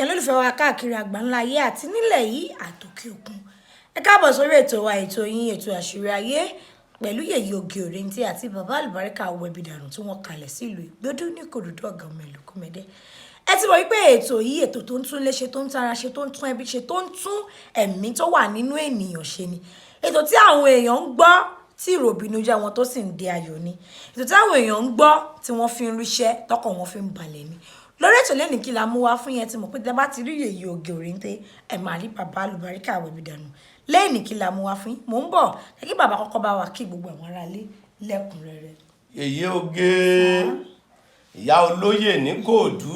Olólùfẹ́ wa káàkiri àgbáńlá ayé àti nílẹ̀ yìí àtòkè òkun, ẹ káàbọ̀ sórí ètò wa, ètò yín, ètò Àṣírí Ayé pẹ̀lú Yèyé Oge Òrèǹtẹ̀ àti bàbá àlùbáríkà Wẹ̀bìdànù tí wọ́n kalẹ̀ sílùú Ìgbódú ní Kòròdú, ọ̀gá ọmọ ìlú Kúmẹ̀dẹ́. Ẹ ti mọ̀ wípé ètò yìí, ètò tó ń tún léṣe, tó ń tara ṣe, tó ń tún ẹbí ṣe, tó ń tún ẹ̀mí tó wà nínú ènìyàn ṣe ni. Ètò tí àwọn èèyàn ń gbọ́ tí ìròbìnújẹ́ wọn tó sì ń di ayọ̀ ni. Ètò tí àwọn èèyàn ń gbọ́ tí wọ́n fi ń ríṣẹ́ tọkàn wọn fi ń balẹ̀ ni. Lórí ètò lẹ́nìí, kí la mú wá fún yẹn? Tí mọ̀ pé tẹ́ bá ti rí Yèyé Oge Òrèǹtẹ̀, ẹ̀ máa rí bàbá àlùbáríkà Wẹ̀bìdànù. Lẹ́nìí, kí la mú wá fún yín? Mò ń bọ̀, ẹ kí bàbá kọ́kọ́ bá wa kí gbogbo àwọn aráalé lẹ́kùnrẹ́rẹ́. Yèyé Oge, ìyá olóyè ní Kóòdú,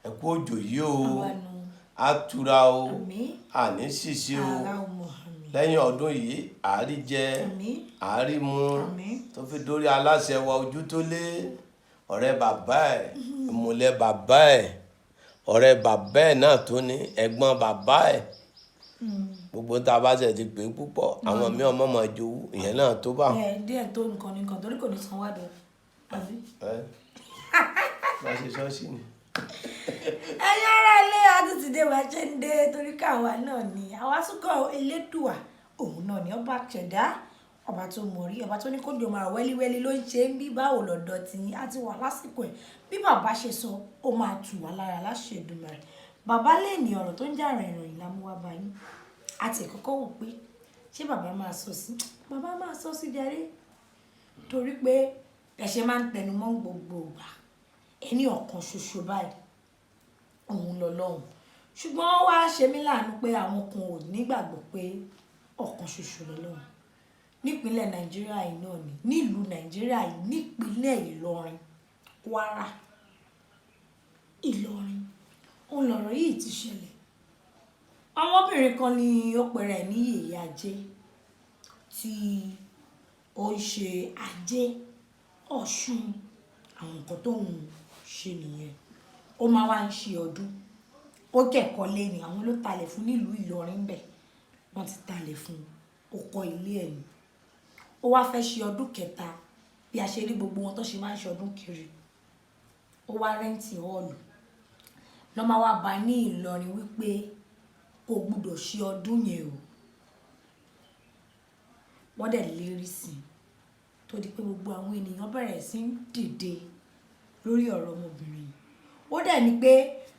ẹ kú òjò yìí o. Àwa nu. Á tura o. Àmín. Àní ṣìṣe o. Aláwọ̀ àmín. Lẹ́yìn ọdún yìí, àárí jẹ, Àmín. àárí mu. Àmín. Tó fi dórí aláṣẹ wa, ojú tó lé, ọ̀rẹ́ bàbá ẹ̀, ìmùlẹ̀ bàbá ẹ̀, ọ̀rẹ́ bàbá ẹ̀ náà tó ní ẹ̀gbọ́n bàbá ẹ̀, gbogbo tá a bá ṣe ti pè é púpọ̀, àwọn míì ọmọ máa jowú, ìyẹn náà tó bá wọn. Ẹ díẹ̀ tó nǹkan ní nǹkan torí kò ní san wádọ̀ àbí. Ẹ bá ṣe ṣọ́ọ̀ṣì ni. Ẹ̀yin ará ilé, àti ti dé wa ṣe ń dé torí káwa náà ni àwa súnkọ Elédùà, òun náà ni ọba ṣẹ̀dá, ọba tó mọ̀ rí, ọba tó ní kó jọ máa wẹ́líwẹ́lí ló ń ṣe ń bí. Báwo lọ́dọ̀ tí a ti wà lásìkò ẹ̀? Bí bàbá ṣe sọ, ó máa tù wá lára láṣẹ Èdùmàrè. Bàbá lè ní ọ̀rọ̀ tó ń jà rìnrìn la mú wá bá yín. Àti ìkọ́kọ́ wò pé ṣé bàbá máa sọ sí, bàbá máa sọ sí jàre, torí pé ẹ ṣe máa ń tẹnu mọ́ gbogbo ìgbà, ẹni ọ̀kan ṣoṣo báyìí òun lọ́lọ́run. Ṣùgbọ́n ó wá ṣe mí láàánú pé àwọn kan ò nígbàgbọ́ pé ọ̀kan ṣoṣo lọ́lọ́run. Nípínlẹ̀ Nàìjíríà yìí náà ni, nílùú Nàìjíríà yìí, nípínlẹ̀ Ìlọrin, Kwara, Ìlọrin, òun lọ̀rọ̀ yìí ti ṣẹlẹ̀. Ọmọbìnrin kan ní ó pe rẹ̀ ní Yèyé Ajé, tí ó ń ṣe ajé Ọ̀ṣun. Àwọn nǹkan tó ń ṣe nìyẹn. Ó máa wá ń ṣe ọdún, ó kẹ́kọ̀ọ́ lé ní àwọn ló talẹ̀ fún nílùú Ìlọrin bẹ́ẹ̀. Wọ́n ti talẹ̀ fún un, ó kọ́ ilé ẹ̀ ní. Ó wá fẹ́ ṣe ọdún kẹta, bí a ṣe rí gbogbo wọn tó ṣe máa ń ṣe ọdún kiri. Ó wá rent hall lọ́ máa wá bá ní Ìlọrin wípé kò gbúdọ̀ ṣe ọdún yẹn o. Wọ́n dẹ̀ lérí sí i, tó di pé gbogbo àwọn ènìyàn bẹ̀rẹ̀ sí ń dìde lórí ọ̀rọ̀ ọmọbìnrin yìí. Ó dẹ̀ ní pé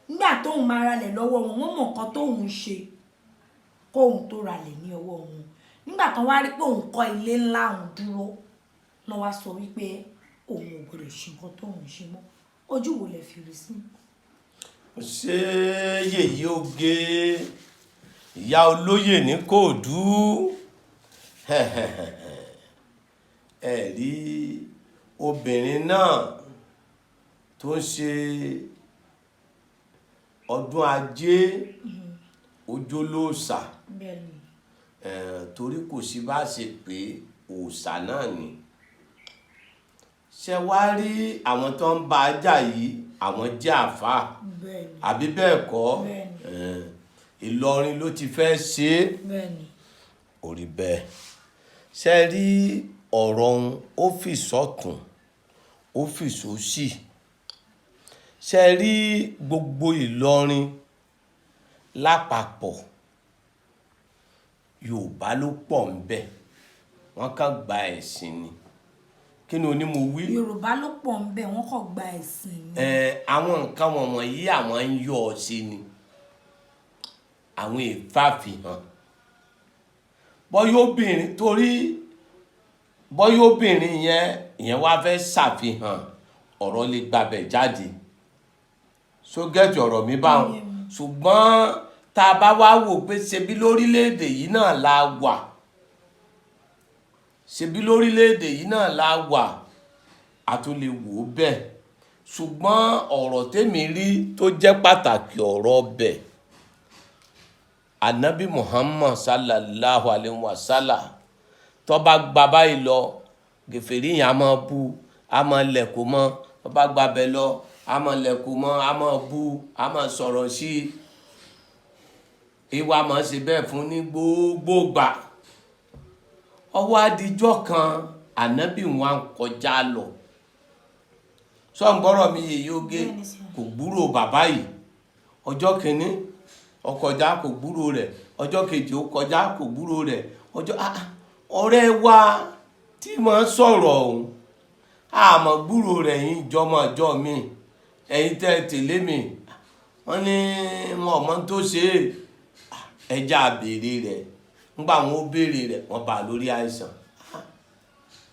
nígbà tóun máa ralẹ̀ lọ́wọ́ wọn, wọ́n mọ̀ nǹkan tóun ń ṣe kóun tó ralẹ̀ ní ọwọ́ wọn. Nígbà tán wá rí pé òun kọ́ ilé ńlá, òun dúró lọ́ wá sọ wípé òun ò gbọdọ̀ ṣe nǹkan tóun ń ṣe mọ́. Ojú wo lẹ fi rí sí? Ṣé Yèyé Oge, ìyá olóyè ní Kóòdú, ẹ rí obìnrin náà tó ń ṣe ọdún ajé ojólóòṣà? Bẹ́ẹ̀ni. Torí kò sí bá ṣe pé òòṣà náà ni. Ṣe wá rí àwọn tó ń bá a jà yìí, àwọn jẹ́ àáfàá. Bẹ́ẹ̀ni. Àbí bẹ́ẹ̀ kọ́? Bẹ́ẹ̀ni. Ìlọrin ló ti fẹ́ ṣe é. Bẹ́ẹ̀ni. Ò rí bẹ́ẹ̀. Ṣe rí ọ̀rọ̀ òun, ó fi sọ́tùn, ó fi sósì. Ṣe rí gbogbo Ìlọrin lápapọ̀, Yorùbá ló pọ̀ ń bẹ, wọ́n kàn gba ẹ̀sìn ni. Kí ni oní mo wí? Yorùbá ló pọ̀ ń bẹ, wọ́n kàn gba ẹ̀sìn ni. Ẹ àwọn nǹkan wọ̀nyí, àwọn ń yọ ọ sí ni, àwọn ìfàfihàn bọ́yọ́bìnrin, torí bọ́yọ́bìnrin yẹn, ìyẹn wá fẹ́ ṣàfihàn ọ̀rọ̀ lè gbabẹ̀ jáde sógẹ́tì ọ̀rọ̀ mi báwọn. Ṣùgbọ́n tá a bá wá wò pé ṣebí lórílẹ̀‐èdè yìí náà la wà, ṣebí lórílẹ̀‐èdè yìí náà la wà, a tún lè wò ó bẹ́ẹ̀. Ṣùgbọ́n ọ̀rọ̀ tèmi rí tó jẹ́ pàtàkì, ọ̀rọ̀ bẹ̀, Anabi Muhammad sallallahu alayhi wa sallam, tó bá gba báyìí lọ, gèfèrí yẹn a máa bú, a máa lẹ̀kọ́ mọ́. Tó bá gba bẹ̀ lọ, a máa lẹ̀kọ́ mọ́, a máa bú, a máa sọ̀rọ̀ sí i. Ìwà máa ṣe bẹ́ẹ̀ fún ní gbogbo gbà. Ọwọ́ adijọ́ kan, Ànábì wọn kọjá lọ. Sọ̀ǹgbọ́rọ̀ mi yèyí oge? Bẹ́ẹ̀ni sir. Kò gbúrò bàbá yìí. Ọjọ́ kìíní ó kọjá, kò gbúrò rẹ̀. Ọjọ́ kejì ó kọjá, kò gbúrò rẹ̀. Ọjọ́ ọ̀rẹ́ wa tí mo ń sọ̀rọ̀ ọ̀hún, àmọ́ gbúrò rẹ̀ yín jọmọ ọjọ́ mi, ẹ̀yin tẹ́ ẹ tẹ̀lé mi. Wọ́n ní wọn ò mọ tó ṣe é, ẹja béèrè rẹ̀. Ńgbà wọn ó béèrè rẹ̀, wọ́n bá a lórí àìsàn.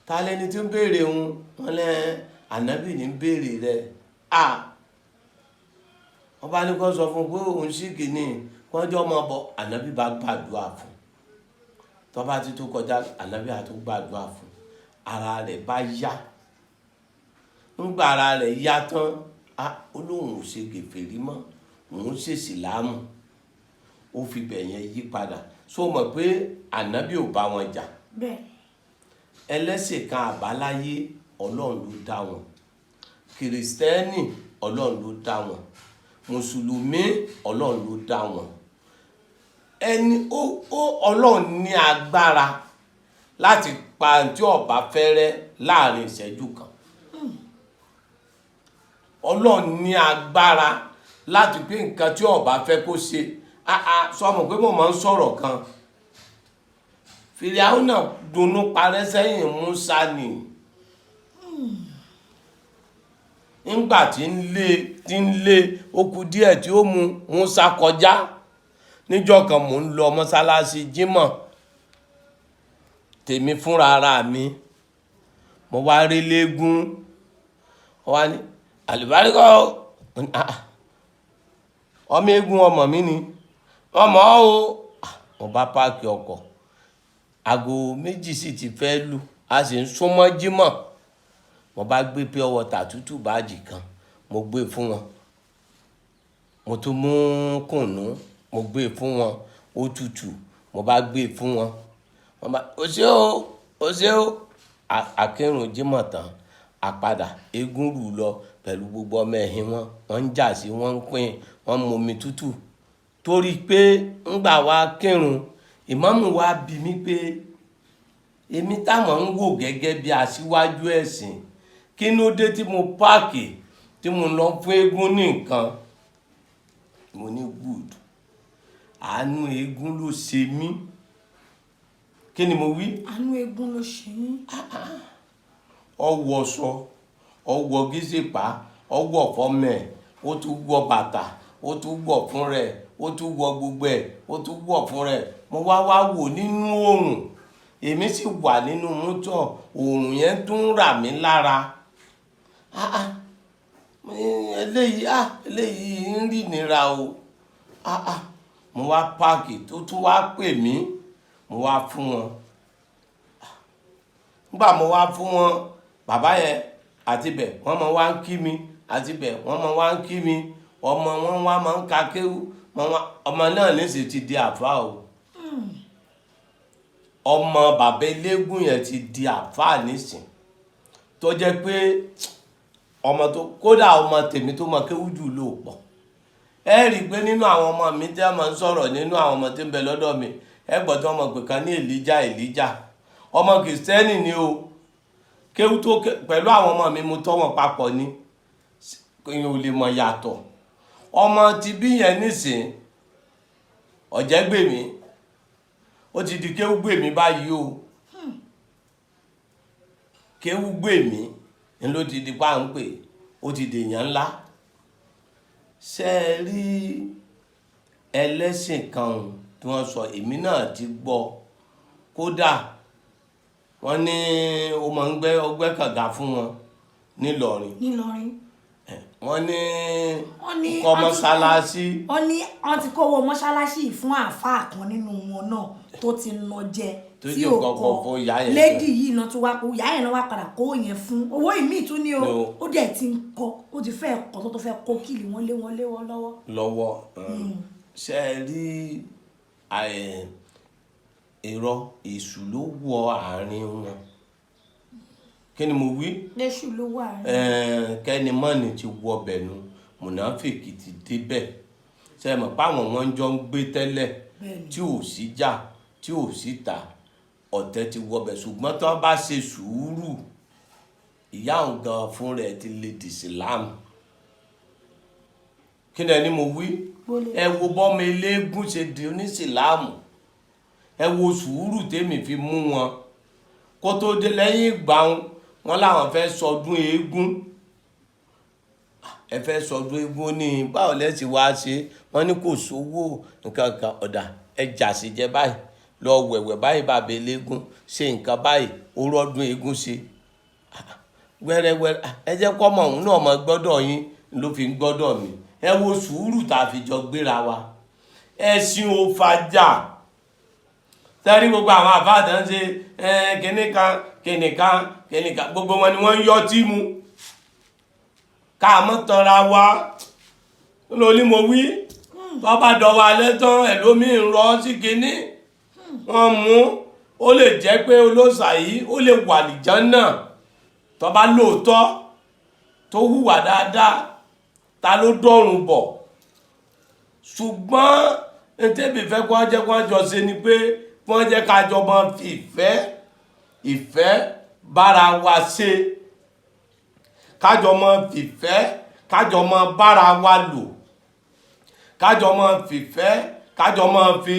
Ta lẹni tí ń béèrè òun? Wọ́n lẹ ànábì ní ń béèrè rẹ̀. Wọ́n bá ní kó sọ fún un pé òun sì kìíní kọjọ́ mọ́ bọ́. Ànábì bá gbàdúrà fún un. Tó bá ti tó kọjá, ànábì á tún gbàdúrà fún un. Ara rẹ̀ bá yá. Ńgbà ara rẹ̀ yá tán, ó lóun ò ṣe kèfèrí mọ́, òun ṣe Ìsìlámù. Ó fi bẹ̀ yẹn yí padà. So mọ̀ pé ànábì ò bá wọn jà? Bẹ́ẹ̀. Ẹlẹ́sìn kan àbáláyé, Ọlọ́run ló dá wọn. Kìrìsìtẹ́nì, Ọlọ́run ló dá wọn. Mùsùlùmí, Ọlọ́run ló dá wọn. Ẹni ó Ọlọ́run ní agbára láti pa tí ọba fẹ́rẹ́ láàrin ìṣẹ́jú kan. Ọlọ́run ní agbára láti pé nǹkan tí ọba fẹ́ kó ṣe. Sọ mọ̀ pé mo máa ń sọ̀rọ̀ kan. Fìrìhàwùnà dunnú parẹ́ sẹ́yìn Musa ni. Ńgbà tí ń lé, ó kù díẹ̀ tí ó mú Musa kọjá. Níjọ́ kan, mò ń lọ mọ́sálásí Jímọ̀ tèmi fúnra ara mi, mo wá rí léegun. Wọ́n wá ní àlùbáríkọ́. Ọmọ eégún, ọmọ mi ni ọmọ o. Mo bá park ọkọ̀, aago 2 sì ti fẹ́ lù, a sì ń súnmọ́ Jímọ̀. Mo bá gbé pure water tútù báàjì kan, mo gbé fún wọn. Mo tún mú kùnú, mo gbé fún wọn, ó tutù. Mo bá gbé fún wọn, wọ́n bá o ṣé o, o ṣé o. Akírun Jímọ̀ tán, àpadà eégún rù lọ pẹ̀lú gbogbo ọmọ ẹ̀yìn wọn. Wọ́n ń jà sí, wọ́n ń pín, wọ́n ń momi tútù. Torí pé ńgbà wa kírun, ìmáàmù wa bi mí pé èmi táwọn ń wò gẹ́gẹ́ bí aṣíwájú ẹ̀sìn, kí ló dé tí mo park, tí mo lọ fún eégún ní nǹkan? Mo ní good, àánú eégún ló ṣe mí. Kí ni mo wí? Àánú eégún ló ṣe yín. Ọwọ́sọ, ọwọ́ gíṣèpá, ọwọ́ fọmẹ, ó tún wọ bàtà, ó tún wọ̀ fún rẹ̀, ó tún wọ gbogbo ẹ̀, ó tún wọ̀ fún rẹ̀. Mo wá wá wò nínú oòrùn, èmi sì wà nínú mọ́tò, oòrùn yẹn tún rà mí lára. Ah ah, eléyìí, ah, eléyìí ń rí nira o. Ah ah, mo wá park, tó tún wá pè mí, mo wá fún wọn. Nígbà mo wá fún wọn, bàbá yẹn àti bẹ̀ wọ́n mọ wá ń kí mi, àti bẹ̀ wọ́n mọ wá ń kí mi. Ọmọ wọn wá máa ń ka kéwú. Ọmọ náà nísìsiyìí ti di àfáà o. Ọmọ bàbá eléégún yẹn ti di àfáà nísìn, tó jẹ́ pé ọmọ tó kódà ọmọ tèmi tó mọ kéwú jù ló pọ̀. Ẹ rí i pé nínú àwọn ọmọ mi tí a máa ń sọ̀rọ̀, nínú àwọn ọmọ tí ń bẹ lọ́dọ̀ mi, ẹ gbọ́ tí wọ́n mọ̀ pé kan ní Èlíjà. Èlíjà ọmọ Kìrìsìtẹ́nì ni o. Kéwú tó pẹ̀lú àwọn ọmọ mi, mo tọ́ wọn papọ̀ ni, èèyàn ò lè mọ̀ yàtọ̀. Ọmọ ti bí yẹn nísìn, Ọ̀jẹ̀gbèmí, ó ti di kéwú gbèmí báyìí o. Kéwú gbèmí ń ló ti di páńpẹ́, ó ti dèèyàn ńlá. Ṣe é rí ẹlẹ́sìn kan tí wọ́n sọ, èmi náà ti gbọ́. Kódà wọ́n ní ó máa ń gbẹ́ ọgbẹ́ kànga fún wọn nílọrin. Nílọrin. Wọ́n ní Wọ́n ní kọ́ mọ́sálásí. Wọ́n ní wọ́n ti kówó mọ́ṣáláṣí yìí fún àáfàá kan nínú wọn náà tó ti nà jẹ tó tí jẹ́ ò kọ́kọ́ kọ́ fún ìyá yẹn jẹ. Lady yìí náà tún wá kó ìyá yẹn náà wá padà kó yẹn fún owó ìmíì tún ní o. No. Ó dẹ̀ ti ń kọ́, ó ti fẹ́ kọ́ tó fẹ́ kó kílì wọ́n lé wọn lọ́wọ́. Lọ́wọ́. Ṣe é rí irọ́ èṣù ló wọ àárín wọn. Kí ni mo wí? Léṣù ló wà rí. Kẹ́ni mọ́ni ti wọ bẹ̀nu, mùnáfíkì ti débẹ̀. Ṣe é mọ̀ páwọn wọn jọ ń gbé tẹ́lẹ̀? Bẹ́ẹ̀ni. Tí ò sí jà, tí ò sí ta, ọ̀tẹ̀ ti wọbẹ̀. Ṣùgbọ́n tí wọ́n bá ṣe sùúrù, Ìyá òun gan fún rẹ̀ ti lè dìsìlámù. Kí ni ẹni mo wí? Ẹ wo bọ́mọ eléégún ṣe di onísìlámù. Ẹ wo sùúrù tèmi fi mú wọn kó tó dé. Lẹ́yìn ìgbà wọn làwọn fẹ́ sọdún eégún. Ẹ fẹ́ sọdún eégún ní báwo lẹ́sìn wá ṣe? Wọ́n ní kò sówó nǹkan kan. Ọ̀dà, ẹ jà sí jẹ báyìí, lọ wẹ̀wẹ̀ báyìí, bàbá eléégún ṣe nǹkan báyìí, ó rọ́dún eégún ṣe wẹ́rẹ́wẹ́rẹ́. Ẹ jẹ́ kọ́mọ òun náà mọ gbọ́dọ̀ yín ló fi ń gbọ́dọ̀ mi. Ẹ wo sùúrù tá a fi jọ gbéra wa. Ẹ̀sìn ò fàjà tẹ́rí. Gbogbo àwọn àfáà tó ń ṣe kinní kan kinní kan kinní kan, gbogbo wọn ni wọ́n ń yọ tí mu ká mọ́ tanra wa lórí. Mo wí, tó bá dọ̀wọ́ alẹ́ tán, ẹlòmíì ń rọ sí kinní wọ́n mú. Ó lè jẹ́ pé olóòṣà yìí, ó lè wà lìján náà tó bá lóòótọ́, tó hùwà dáadáa, ta ló dọ̀rùn bọ̀. Ṣùgbọ́n ntẹ́bi fẹ́ kó jẹ́ kó jọ ṣe ni pé kó jẹ́ ká jọ máa fi ìfẹ́ ìfẹ́ bára wa ṣe, kájọ máa fìfẹ́, kájọ máa bára wa lò, kájọ máa fìfẹ́, kájọ máa fi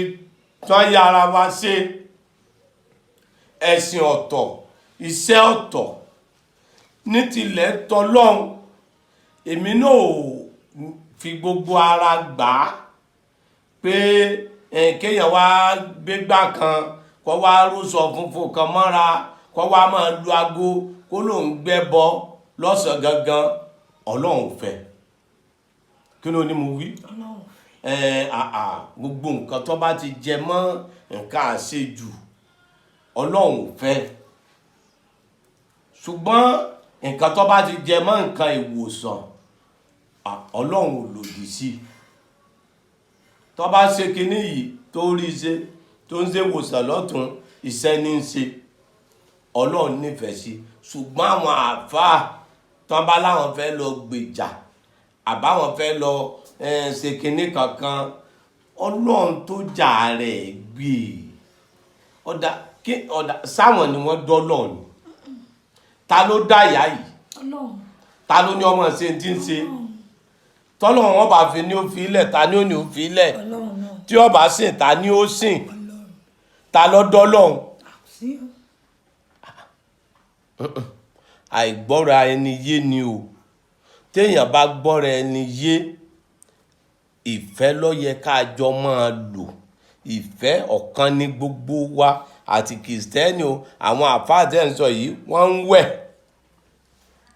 tán yára wa ṣe. Ẹ̀sìn ọ̀tọ̀, iṣẹ́ ọ̀tọ̀. Ní tilẹ̀ tọlọ́hun, èmi náà ò fi gbogbo ara gbà á pé kéèyàn wá gbégbá kan, kó wá rúṣọ funfun kan mọ́ra, kó wá máa lu aago, kó lóun gbẹ́bọ lọ́sàn-án gangan. Ọlọ́run ò fẹ́. Kí ló ní mo wí? Ọlọ́run fẹ́. Àà, gbogbo nǹkan tó bá ti jẹ mọ́ nǹkan àṣejù, Ọlọ́run ò fẹ́. Ṣùgbọ́n nǹkan tó bá ti jẹ mọ́ nǹkan ìwòsàn, Ọlọ́run ò lòdì sí i. Tó bá ṣe kinní yìí, tó rí ṣe, tó ń ṣe ìwòsàn lọ́tún, iṣẹ́ ní í ṣe, Ọlọ́run nífẹ̀ẹ́ sí. Ṣùgbọ́n àwọn àáfàá tán bá láwọn fẹ́ lọ gbèjà, àbáwọn fẹ́ lọ ṣe kinní kankan, Ọlọ́run tó jà rẹ̀ gbé ọ̀dà kí ọ̀dà sáwọn ni wọ́n dọ́lọ̀ ni. Ta ló dá ìyá yìí? Ọlọ́run. Ta ló ní ọmọ ṣe ti ń ṣe? Tọ́lọ́run wọn bá fi ní ó fi ilẹ̀, ta ni ó ní ó fi ilẹ̀? Ọlọ́run náà. Tí ó bá sìn, ta ni ó sìn? Ọlọ́run. Ta ló dọ́lọ́run? Àkùsí o. Àìgbọ́ra ẹni yé ni o. Téèyàn bá gbọ́ra ẹni yé, ìfẹ́ ló yẹ ká jọ máa lò. Ìfẹ́ ọ̀kan ní gbogbo wa, àti kìrìsìtẹ́nì o. Àwọn àfáà tẹ́ ń sọ yìí, wọ́n ń wẹ̀,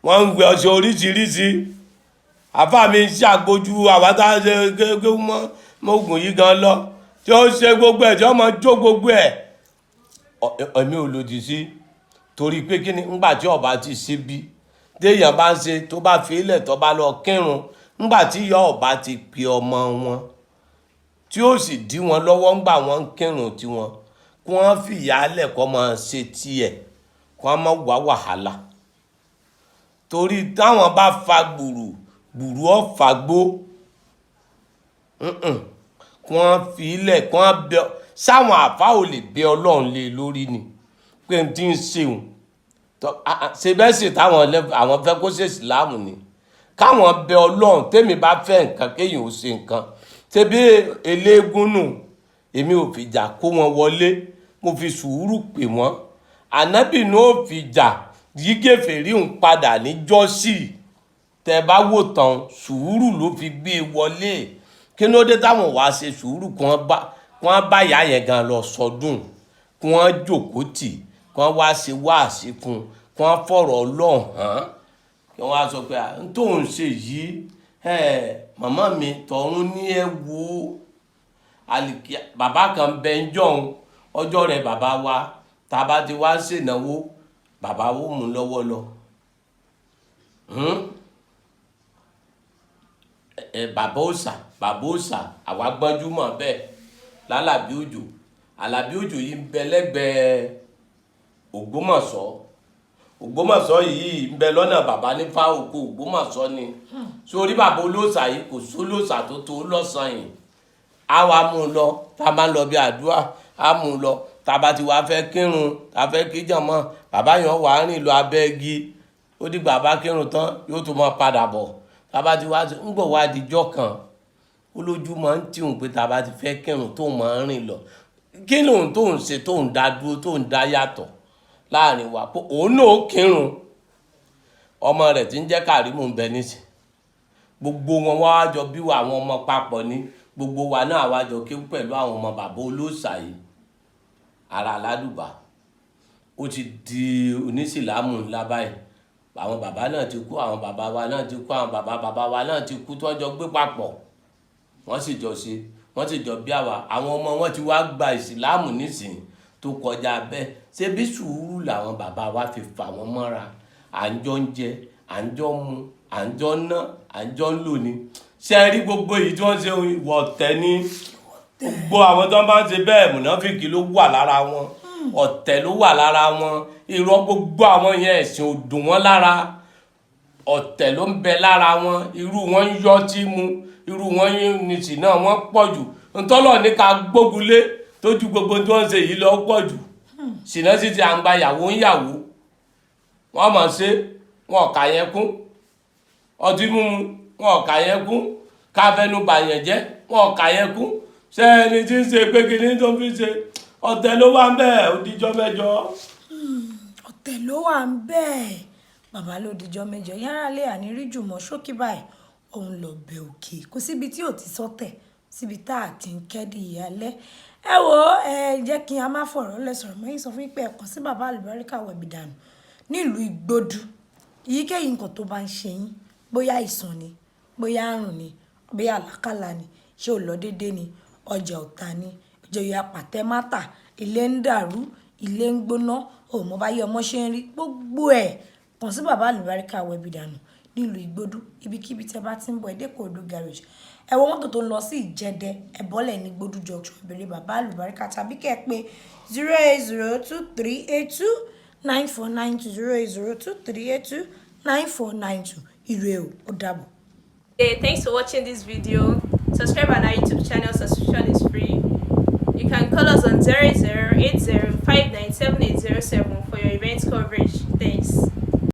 wọ́n ń wẹ̀ ọṣẹ oríṣiríṣi. Àfáà mi ń ṣàgbójú àwa tá a ṣe kékeré mọ́ mọ́gùn yìí gan lọ, tí ó ṣe gbogbo ẹ̀, tí ó máa jó gbogbo ẹ̀. Èmi ò lòdì sí, torí pé kí ni? Ńgbà tí ọba ti ṣe bí téèyàn bá ń ṣe, tó bá fi ilẹ̀, tó bá lọ kírun, ńgbà tí ìyá ọba ti pe ọmọ wọn, tí ó sì dí wọn lọ́wọ́ ńgbà wọn ń kírun tiwọn, kí wọ́n fìyà lẹ̀ kó máa ṣe tiẹ̀, kó wọ́n má wá wàhálà. Torí táwọn bá fa gbùrù gbùrù ọ̀fàgbó, kí wọ́n fi ilẹ̀, kí wọ́n bẹ sáwọn àfa ò lè bẹ Ọlọ́run lé lórí ni pé n ti ń ṣeun ṣe bẹ́ẹ̀ sì táwọn àwọn fẹ́ kó ṣe ìsìláàmù ni káwọn bẹ Ọlọ́run. Tèmi bá fẹ́ nǹkan, kéèyàn ò ṣe nǹkan ṣe bí eléégún nù. Èmi ò fìjà kó wọn wọlé, mo fi sùúrù pè wọ́n. Ànábì ní ò fìjà yígèfèrí ń padà níjọ́sí. Tẹ bá wò tán, sùúrù ló fi gbé e wọlé. Kí ló dé táwọn wàá ṣe sùúrù, kí wọ́n bá ìyá yẹn gan lọ sọdún, kí wọ́n jókòó tì, kí wọ́n wá ṣe wáàsí fún un, kí wọ́n fọ̀rọ̀ Ọlọ́run hàn, kí wọ́n á sọ pé n tó ń ṣe yìí ẹ, màmá mi, tọ̀run ní ẹ wo àlìkí. Bàbá kan bẹ ń jọ̀hún ọjọ́ rẹ̀, bàbá wa, tá a bá ti wá ṣènáwó, bàbá wo mú un lọ́wọ́ lọ. Ẹ bàbá òòṣà, bàbá òòṣà, àwa gbọ́njúmọ̀ bẹ́ẹ̀ lálàbí òjò. Àlàbí òjò yìí ń bẹ lẹ́gbẹ̀ẹ́ Ògbómọ̀ṣọ́. Ògbómọ̀ṣọ́ yìí ń bẹ lọ́nà bàbá ní fáwọkọ Ògbómọ̀ṣọ́ ni. Sórí bàbá olóòṣà yìí, kò sólóòṣà tó tó lọ́sàn-án yìí. Á wá mú un lọ. Tá a máa ń lọ bí àdúrà, á mú un lọ. Tá a bá ti wá fẹ́ kírun, tá a fẹ́ kíjàmọ́, bàbá yẹn wà á rìn lọ abẹ́ igi. Ó dìgbà bá kírun tán, yóò tún máa padà bọ̀. Tá a bá ti wá ń gbọ̀ wá dijọ́ kan, ó lójú máa ń tì òun pé tá a bá ti fẹ́ kírun tóun máa ń rìn lọ, kí lóun tóun ṣe tóun dá dúró, tóun dá yàtọ̀ láàrin wa, pé òun náà kírun. Ọmọ rẹ̀ tí ń jẹ́ Kàrímù ń bẹ nísìn. Gbogbo wọn wá jọ bí wa, àwọn ọmọ papọ̀ ní gbogbo wa náà wá jọ kéwú pẹ̀lú àwọn ọmọ bàbá olóòṣà yìí. Ara aládùbà, ó ti di onísìlámù ńlá báyìí. Àwọn bàbá náà ti kú, àwọn bàbá wa náà ti kú, àwọn bàbá bàbá wa náà ti kú, tí wọ́n jọ gbé papọ̀, wọ́n sì jọ ṣe, wọ́n sì jọ bí àwa. Àwọn ọmọ wọn ti wá gba ìsìlámù nísìn tó kọjá bẹ́ẹ̀. Ṣé bí sùúrù làwọn bàbá wa fi fà wọ́n mọ́ra? À ń jọ ń jẹ, à ń jọ ń mu, à ń jọ ń ná, à ń jọ ń lò ní. Ṣé ẹ rí gbogbo èyí tí wọ́n ṣe, ìwọ̀ ọ̀tẹ̀ ní gbogbo àwọn tó ń bá ń ṣe bẹ́ẹ̀. Mùnáfíkì ló wà lára wọn, ọ̀tẹ̀ ló wà lára wọn, irọ́ gbogbo àwọn yẹn, ẹ̀sìn ò dùn wọ́n lára, ọ̀tẹ̀ ló ń bẹ lára wọn. Irú wọn ń yọ́ tí mu, irú wọn ní sì náà wọ́n pọ̀ jù. Ntọ́lọ̀ ní ká gbógunlé tójú gbogbo tí wọ́n ń ṣe yìí lọ pọ̀ jù. Ṣìnà sí ti à ń gba ìyàwó ń yàwó, wọ́n mọ̀ ṣe, wọn ò kà yẹn kún. Ọtí mímu, wọn ò kà yẹn kún. Káfẹ́nu bàyàn jẹ́, wọn ò kà yẹn kún. Ṣé ẹni tí ń ṣe pé kíní tó fi ṣe, ọ̀tẹ̀ ló wà ń bẹ̀. Ó dijọ́ mẹ́jọ. Ọ̀tẹ̀ ló wà ń bẹ́ẹ̀. Bàbá ló dijọ́ mẹ́jọ. Yàrá lé àníríjù jùmọ̀ ṣókí báyìí, òun lọ bẹ̀ òkè. Kò síbi tí ò ti sọ́tẹ̀, síbi tá a ti ń kẹ́dì ìyálẹ́. Ẹ wo, ẹ jẹ́ kí a má fọ̀rọ̀ lẹ̀ sọ̀rọ̀ mọ́ yín. Sọ fún yín pé ẹ kàn sí bàbá Àlùbáríkà Wẹ̀bìdànù nílùú Ìgbòdú. Èyíkéyìí nǹkan tó bá ń ṣe yín, bóyá àìsàn ni, bóyá àrùn ni, bóyá àlákàlà ni, ṣé ò lọ déédéé ni, ọjà ọ̀tà ni, ìjòyè apàtẹ mátà, ilé ń dàrú, ilé ń gbóná, ò mọ báyé ọmọ ṣe ń rí, gbogbo ẹ̀, kàn sí bàbá Àlùbáríkà Wẹ̀bìdànù nílùú Ìgbòdú. Ibikíbi tí ẹ bá ti ń bọ̀, ẹ dé Ìkòròdú garage, ẹ wọ mọ́tò tó ń lọ sí Ìjẹdẹ, ẹ bọ́lẹ̀ ní Gbódú junction, ẹ béèrè bàbá Àlùbáríkà, tàbí kẹ́ ẹ pé 08023829492, 08023829492. Ire o, ó dàbọ̀. Hey, thanks for watching this video. Subscribe on our YouTube channel, subscription is free. You can call us on 0080 for your event coverage. Thanks.